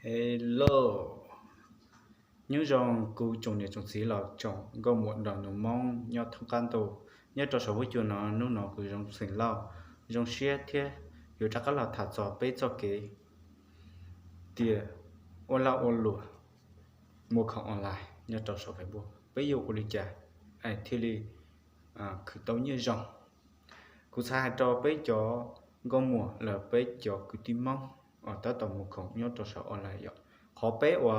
Hello, nyob zoo kuv tsoom niam tsoom txiv los tsoom nkauj muam nraug nus Hmoob nyob thoob qab ntuj, nyob rau saum huab cua no. Hnub no kuv Zoo Xeem Lauj zoo siab thiab yuav rov qab los tham txog peb txoj kev tias ua lag ua luam muag khoom online nyob rau saum Facebook, peb yuav ua li cas es thiaj li khwv tau nyiaj zoo. Kuv xav hais rau peb cov nkauj muam los peb cov kwv tij Hmoob uas tab tom muag khoom nyob rau saum online yom, qhov peb ua,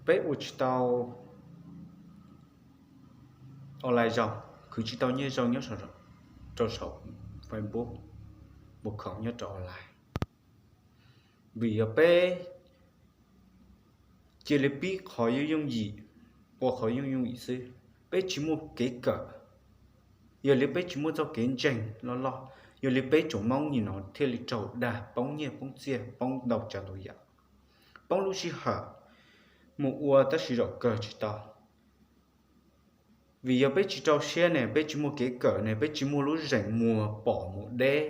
peb ua tsis tau online zoo, khwv tsis tau nyiaj zoo nyob rau saum Facebook, muag khoom nyob rau online, vim yog peb cia li pib qhov yooj yooj yim, ua qhov yooj yooj yim xwb, peb tsis muaj kev kawm. Yog li peb tsis muaj txoj kev ntseeg loj loj, yog li peb tsoom Hmoob nim no thiaj li raug dag poob nyiaj poob txiaj poob ntau tsav ntau yam, poob lub sij hawm mus ua tab sis zaum kawg tsis tau. Vim yog peb tsis rau siab ne, peb tsis muaj kev kawm ne, peb tsis muaj lub zeem muag pom mus deb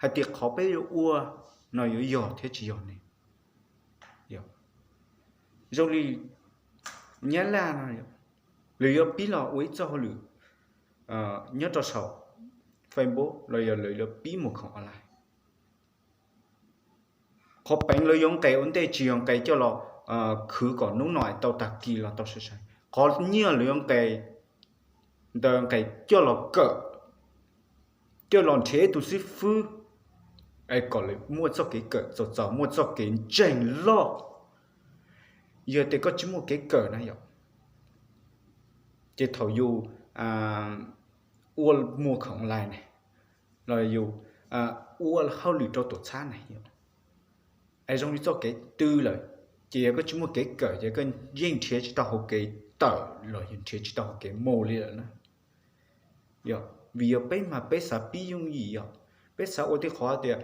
hais tias qhov peb yuav ua no yuav yog thiab tsis yog ne. Zoo li Nyab Laj no, lawv yuav pib los ua ib txoj hauj lwm nyob rau saum Facebook los yog lawv yuav pib muag khoom online. Qhov peev lawv yuav nqes ua ntej tsis yog nqes coj los khwv kom hnub no es tau tag kis los tau sai sai. Qhov nyiaj lawv yuav nqes ntawd nqes coj los kawm, coj los nrhiav ib tug xib fwb es kom lawv muaj txoj kev kawm txaus txaus, muaj txoj kev ntseeg loj. Yog tias koj tsis muaj kev kawm na yom, ces thaum yus ua muag khoom online ne, los yus ua hauj lwm rau tuam txhab ne, es zoo li txoj kev twg lawm, ces yog koj tsis muaj kev kawm ces koj yeej nrhiav tsis tau hauv kev tawm los yog nrhiav tsis tau hauv kev mus li lawm na. Yog vim yog peb mas peb xav pib yooj yim yom, peb xav ua tej qhov tias,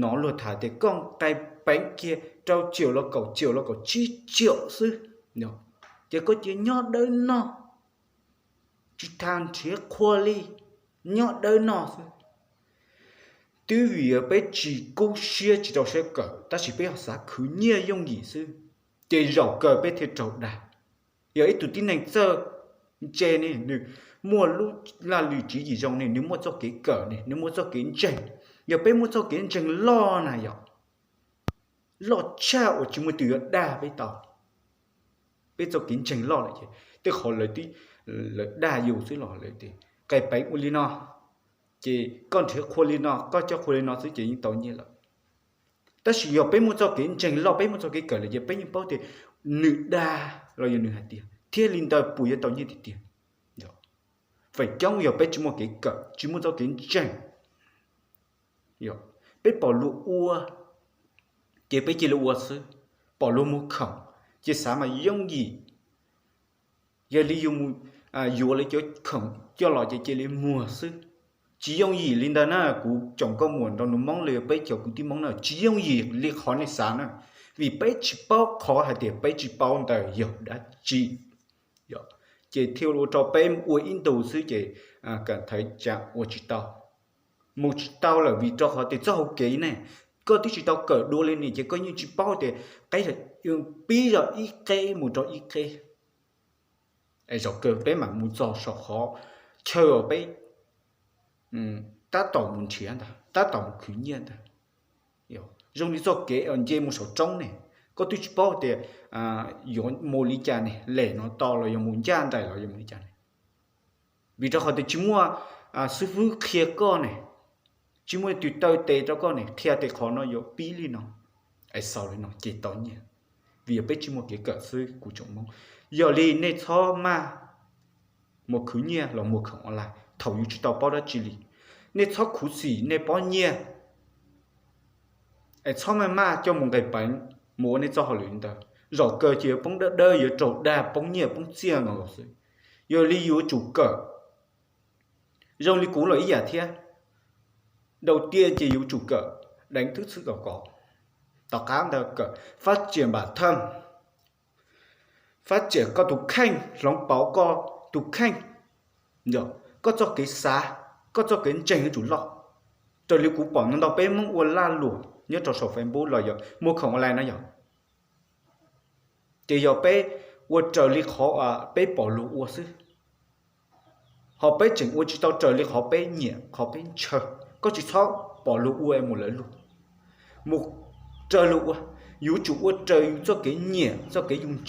no luag tham tias koj nqes peev kiag rau tsiaum los kaum tsiaum los kaum tsib tsiaum xwb, ces koj cia nyob dawb noj, tsis tas nrhiav qhua li, nyob dawb noj xwb. Twb vim yog peb tsis kub siab tsis rau siab kawm tab sis peb ho xav khwv nyiaj yooj yim xwb, ces zaum kawg peb thiaj raug dag. Yog ib tug tib neeg txawj ntse ne, nws muaj lub laj lim tswv yim zoo ne, nws muaj txoj kev kawm ne, nws muaj txoj kev ntseeg. Yog peb muaj txoj kev ntseeg loj na yom, loj tshaj uas tsis muaj tus yuav dag peb tau. Peb txoj kev ntseeg loj lawm ces tej qhov lawv dag yus xwb los lawv tias nqes peev ua li no, ces koj nrhiav qhua li no, koj coj qhua li no xwb ces yeej tau nyiaj lawm. Tab sis yog peb muaj txoj kev ntseeg loj, peb muaj txoj kev kawm lawm ces peb yeej paub tias nws dag los yog nws hais tias thiaj li ntawd puas yuav tau nyiaj tiag tiag. Feem coob yog peb tsis muaj kev kawm, tsis muaj txoj kev ntseeg. Peb pom luag ua ces peb cia li ua xwb, pom luag muag khoom ces xav mas yooj yim. Yog li yus mus yuav lawv cov khoom coj los ces cia li muag xwb. Tsis yooj yim li ntawd na, kuv tsoom nkauj muam nraug nus Hmoob los yog peb cov kwv tij Hmoob na, tsis yooj yim li qhov nej xav na, vim peb tsis paub qhov hais tias peb tsis paub ntawd yog dab tsi, ces thiaj ua rau peb ua ib ntus xwb ces kam thawv tsam ua tsis tau, mus tsis tau lawm vim rau qhov tias txoj hauv kev ne, koj twb tsis tau kawm dua li ne ces koj yeej tsis paub tias qeb pib zog ib qeb mus rau ib qeb. Es zaum kawg peb mam mus txog saum qhov chaw uas peb tab tom mus nrhiav ntag, tab tom mus khwv nyiaj ntag. Zoo li txoj kev nce mus saum roob ne, koj twb tsis paub tias yuav mus li cas ne, lem no to los yog mus ncaj nraim los yog mus li cas ne, vim rau qhov tias tsis muaj xib fwb qhia koj ne, tsis muaj tus taw tes rau koj ne qhia tias qhov no yuav pib li no, es xaus li no ces tau nyiaj. Vim yog peb tsis muaj kev kawm xwb kuv tsoom Hmoob. Yog li nej txhob maj mus khwv nyiaj los muag khoom online thaum yus tsis tau paub dab tsi li. Nej txhob khuv xim nej pob nyiaj, es txhob maj maj coj mus nqes peev mus ua nej txoj hauj lwm li ntawd, zaum kawg ces yuav poob dawb dawb, yuav raug dag poob nyiaj poob txiaj no los xwb. Yog li yuav tsum kawm. Zoo li kuv los ib yam thiab, dau tiaj ces yuav tsum kawm deev twb txhwb tau kov, tom qab ntawd kawm fab tsiam npam thawj, fab tsiam koj tus kheej, hloov pauv koj tus kheej, koj txoj kev xav, koj txoj kev ntseeg yuav tsum loj. Raws li kuv pom no ntau peb Hmoob ua lag luam nyob rau saum Facebook los yog muaj khoom online no yog, ces yog peb ua raws li qhov peb pom luag ua xwb, ho peb tseem ua tsis tau raws li qhov peb nyiam qhov peb ntshaw. Koj tsis txhob pom luag ua mus lawv luag, mus raws luag ua. Yuav tsum ua raws yus txoj kev nyiam txoj kev yus